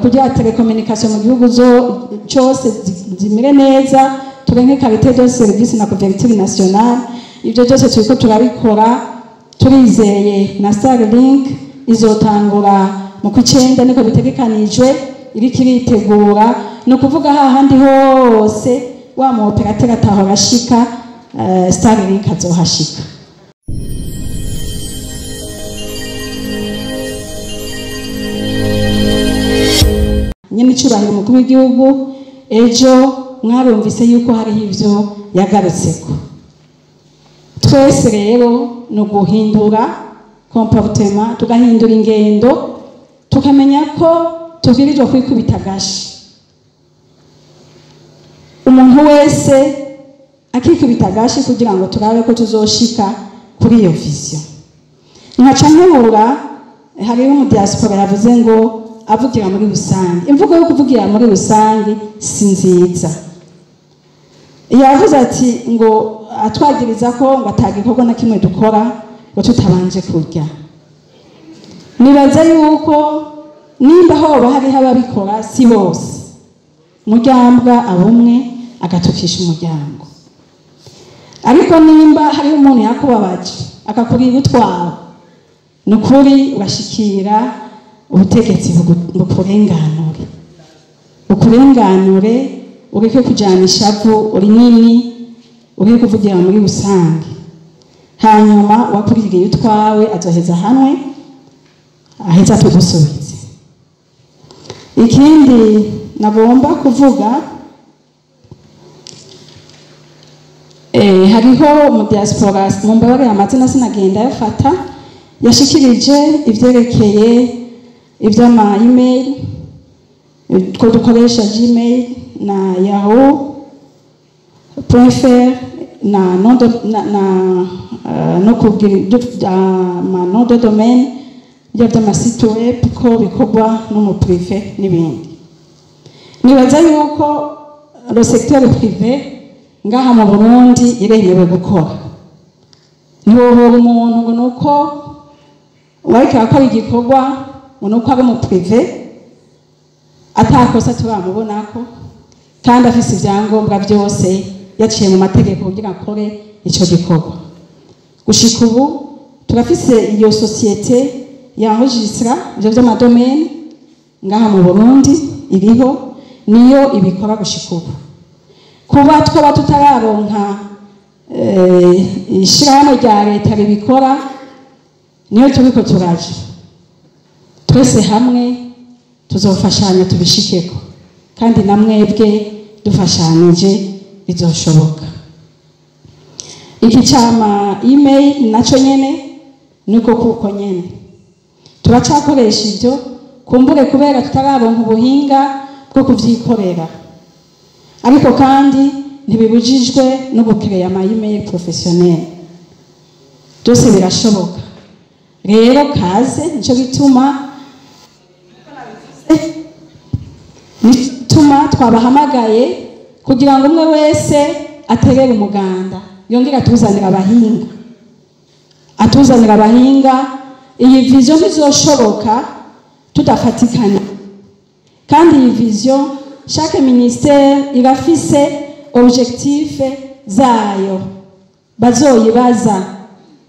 Kugira télécommunication mu gihugu zo cyose zimere neza, turenke qualité de service na couverture nationale. Ibyo byose turiko turabikora, turizeye na Starlink izotangura mu kw'icenda, niko bitegekanijwe, iriko iritegura. Ni ukuvuga hahandi hose wa mu opérateur atahora ashika, Starlink azohashika. Nyene icubahiro umukuru w'igihugu ejo mwarumvise yuko hariho ivyo yagarutseko. Twese rero ni uguhindura comportement, tugahindura ingendo, tukamenya ko tubwirizwa kwikubita agashi, umuntu wese akikubita agashi kugira ngo turabe ko tuzoshika kuri iyo vision. Nkaca nkebura, hariho mu diaspora yavuze ngo avugira muri rusange. Imvugo yo kuvugira muri rusange si nziza. Yavuze ati ngo atwagiriza ko ngo atagikorwa na kimwe dukora ngo tutabanje kurya. Nibaza yuko nimba hoba hariho ababikora, si bose. Umuryango abumwe agatukisha umuryango, ariko nimba hariho umuntu yakubabaje akakurira utwawe, ni ukuri urashikira ubutegetsi bukurenganure, bukurenganure, ureke kujyana ishavu rinini, ureke kuvugira muri rusange. Hanyuma wakuririye utwawe azoheza hamwe aheza tugusubize. Ikindi nagomba kuvuga, hariho mu diaspora, mumbabarire amazina sinagenda yafata, yashikirije ivyerekeye ivy'ama email ko dukoresha Gmail na yahoo.fr na nom de, na no kugira ama nom de domaine bya by'ama site web ko bikorwa no mu privé n'ibindi. Nibaza yuko le secteur privé ngaha mu Burundi iremewe gukora. Ntiwohora umuntu ngo nuko wariko arakora igikorwa, ngo nuko ari mu privé, atakosa turamubonako kandi afise ivyangombwa byose, yaciye mu mategeko kugira akore ico gikorwa. Gushika ubu turafise iyo société y'enregistra ivyo vy'ama domaine ngaha mu Burundi, iriho, niyo ibikora gushika ubu. Kuba twaba tutararonka ishirahamwe rya leta ribikora, niyo turiko turaja. Twese hamwe tuzofashanya tubishikeko, kandi na mwebwe dufashanije bizoshoboka. Iki cama email naco nyene niko, kuko nyene turacakoresha ivyo, kumbure kubera tutararonka ubuhinga bwo kuvyikorera, ariko kandi ntibibujijwe no gukereya ama email professionnel, byose birashoboka. Rero kaze, nico gituma nituma twabahamagaye kugira ngo umwe wese aterere umuganda, yongere atuzanira abahinga, atuzanira abahinga. Iyi vision ntizoshoboka tudafatikanya, kandi iyi vision, chaque ministère irafise objectif zayo, bazoyibaza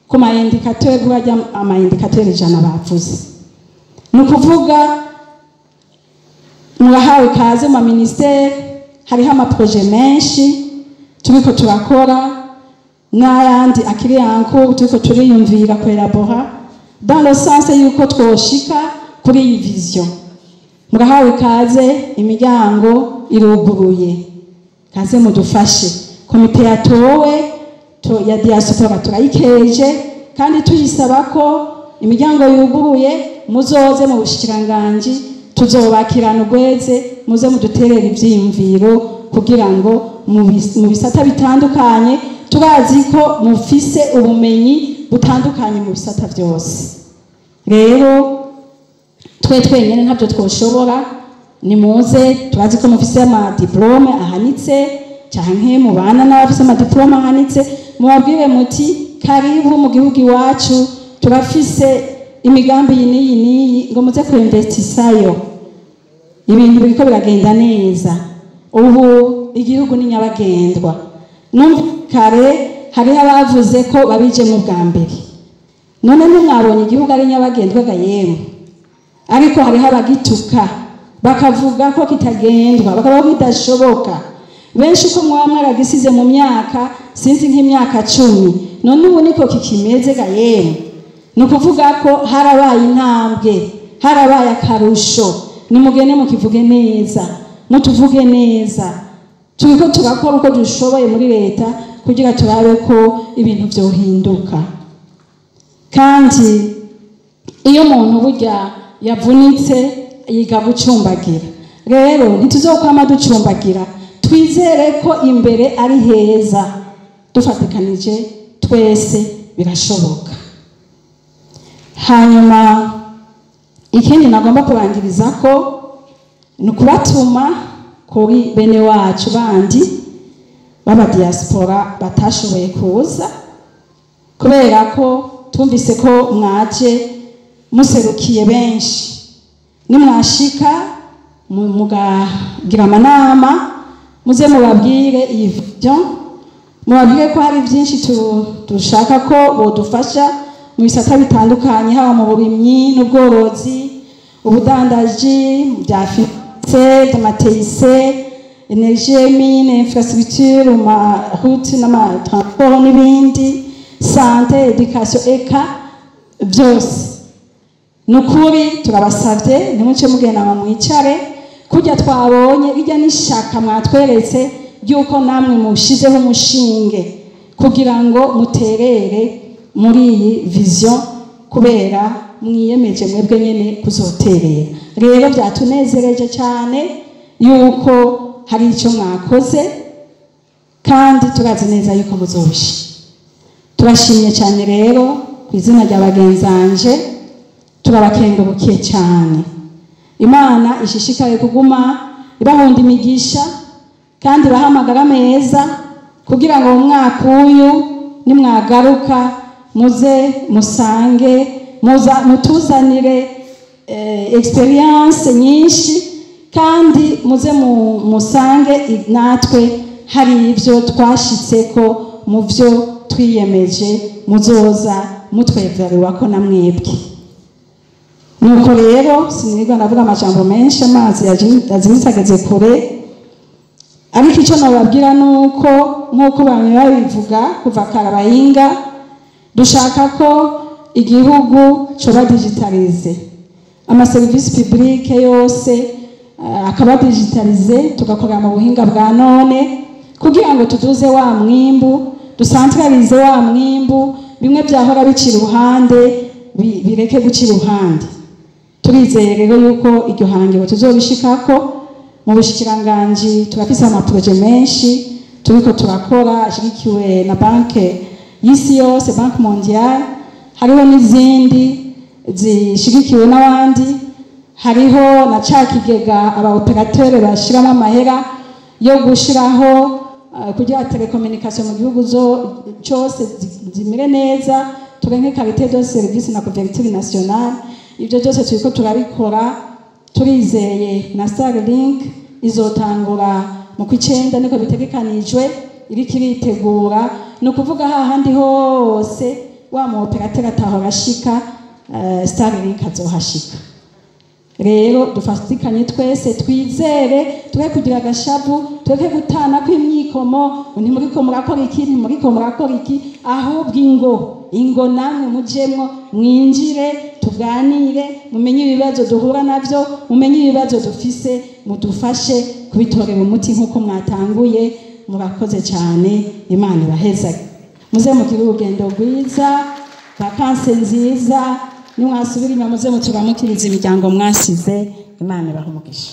ku ma indicateur, bajya ama indicateur 100 bavuze. Ni ukuvuga murahawe kaze mu ministère, hariho ama projet menshi turiko turakora n'ayandi akiri en cours, turiko turiyumvira kwelabora dans le sens yuko twoshika kuri iyi vision. Murahawe kaze, imiryango iruguruye, kaze mudufashe. Komite yatowe ya diaspora turayikeje, kandi tuyisaba ko imiryango yuguruye, muzoze mu bushikiranganji, tuzobakirana urweze, muze muduterere ivyiyumviro kugira ngo mu bisata bitandukanye, turazi ko mufise ubumenyi butandukanye mu bisata byose. Rero twe twenyine ntabyo twoshobora, nimuze. Turazi ko mufise ama diplôme ahanitse, canke mubana n'abafise ama diplôme ahanitse, mubabwire muti: "Karibu mu gihugu iwacu, turafise imigambi iyi n'iyi n'iyi, ngo muze kuinvestisayo." Ibintu biriko biragenda neza. Ubu igihugu ni nyabagendwa. Numva kare hariho abavuze ko babijemo bwa mbere. None ntimwabonye igihugu ari nyabagendwa ga yemwe? Ariko hariho abagituka bakavuga ko kitagendwa, bakavuga ko kidashoboka. Benshi ko mwaba mwaragisize mu myaka sinzi nk'imyaka 10, none ubu niko kikimeze ga yemwe? Ni ukuvuga ko harabaye intambwe, harabaye akarusho. Nimugende mukivuge neza, mutuvuge neza. Turiko turakora uko dushoboye muri leta kugira turabe ko ibintu vyohinduka. Kandi iyo umuntu burya yavunitse yiga gucumbagira. Rero ntituzokwama ducumbagira, twizere ko imbere ari heza. Dufatikanije twese birashoboka. Hanyuma ikindi nagomba kurangiriza ko ni ukubatuma kuri bene wacu bandi b'aba diaspora batashoboye kuza, kubera ko twumvise ko mwaje muserukiye benshi. Nimwashika mugagira amanama, muze mubabwire iyi vision, mubabwire ko hari byinshi dushaka ko bodufasha mu bisata bitandukanye, haba mu burimyi n'ubworozi, ubudandaji, bya finance, by'amateyise, energie, mine, infrastructure, ma route n'ama transport n'ibindi, santé, education, eka byose. Nukuri turabasavye ntimuce mugenda ngo mwicare, kurya twabonye irya n'ishaka mwatweretse ry'uko namwe mushizeho umushinge kugira ngo muterere muri iyi vision, kubera mwiyemeje mwebwe nyene kuzoterera. Rero byatunezereje cyane yuko hari icyo mwakoze, kandi turazi neza yuko muzobishima. Turashimye cyane rero ku izina rya bagenzanje, turabakengurukiye cyane. Imana ishishikaye kuguma ibahunda imigisha kandi bahamagara meza, kugira ngo mu mwaka uyu nimwagaruka muze musange mutuzanire experience nyinshi, kandi muze musange natwe hari ibyo twashitseko mu byo twiyemeje, muzoza mutweverwa ko namwebwe. Nuko rero sinirwa ndavuga amajambo menshi, amazi yazimitse ageze kure, ariko icyo nababwira nuko nk'uko bamwe babivuga kuva karabayinga, dushaka ko igihugu coba digitalize, amaserivisi publike yose akaba digitalize, tugakorera mu buhinga bwa none kugira ngo tuduze wa mwimbu, dusantralize wa mwimbu, bimwe byahora bicira uruhande bireke gucira uruhande. Turizeye rero yuko iryo hangiro tuzobishikako. Mu bushikiranganji turafise amaproje menshi turiko turakora ashigikiwe na banke y'isi yose, Banque Mondiale, hariho n'izindi zishigikiwe n'abandi, hariho na ca kigega aba opérateur bashiramo amahera yo gushiraho kugira telecommunication mu gihugu cyose zimere neza, turenke qualité de service na couverture nationale. Ibyo byose turiko turabikora, turizeye na Starlink izotangura mu kw'icenda niko bitegekanijwe, iriko iritegura. Ni ukuvuga hahandi hose wa mu opérateur atahora ashika, Starlink azohashika. Rero dufatikanye twese, twizere, tureke kugira agashavu, tureke gutana kw'imyikomo, ntimuriko murakora iki, ntimuriko murakora iki, ahubwo ingo namwe mujemwo, mwinjire, tuganire, mumenye ibibazo duhura navyo, mumenye ibibazo dufise, mudufashe kubitorera umuti nk'uko mwatanguye. Murakoze cyane, Imana ibaheza. Muze mugire urugendo rwiza, vakanse nziza, nimwasubira inyuma muze muturamukiriza imiryango mwasize. Imana ibahe umugisha.